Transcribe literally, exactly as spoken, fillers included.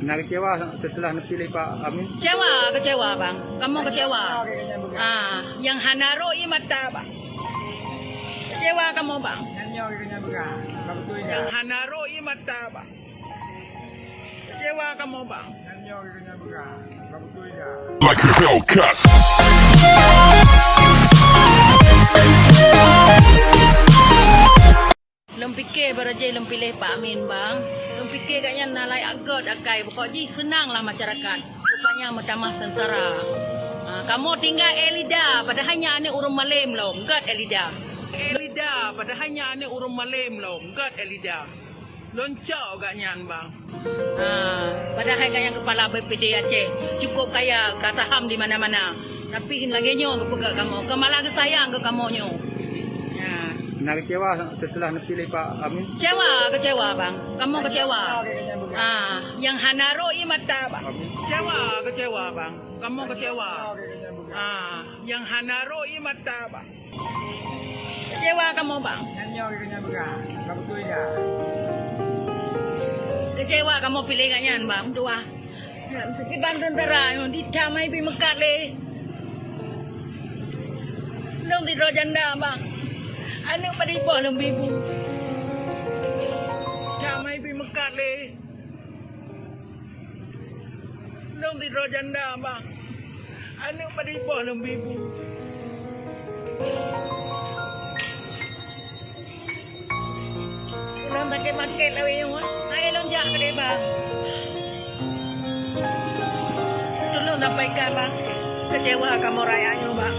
Na keucewa setelah neupiléh Pak Amin? Keucewa, keucewa, bang. Kamoe keucewa. Ah, nyang hana rhot ie mata, bang. Keucewa kamoe, bang. Nyang hana rhot ie mata, bang. Keucewa kamoe, bang. Like a Hellcat. Lôn pike barô jih lôn piléh Pak Amin, bang. Lôn pike gobnyan na layak gét akai, pokok jih seunang lah masyarakat. Rupanya meutamah seungsara. Ha, kamoe tinggai Elida, padahai nyan aneuk ureueng malém lom, gét Elida. Elida, padahai nyan aneuk ureueng malém lom, gét Elida. Lôn cok gobnyan, bang. Ha, padahai gobnyan kepala B P D Aceh, cukup kaya, ka saham di mana-mana. Tapi lagèe nyoe geupeugah kamoe, keu malah geusayang keu kamoe nyoe. Ha. Na keucewa setelah neupiléh Pak Amin? Keucewa, keucewa, bang. Kamoe keucewa. Ha, nyang hana rhot ie mata, bang. Keucewa, keucewa, bang. Kamoe keucewa. Ha, nyang hana rhot ie mata, bang. Keucewa kamoe, bang. Keucewa kamoe piléh gobnyan, bang. Dua. Meusiban teuntara nyoe, di Damai Bimeukat lé. Lôn sidroe janda, bang. Aneuk padum boh lôn bi bu. Damai Bimeukat lé. Lôn sidroe janda, bang. Aneuk padum boh lôn bi bu. Ulôn sakét-sakét lawét nyoe, hai lôn jak keudéh, bang. Tulông sampaikan, bang. Keucewa kamoe rakyat nyoe, bang.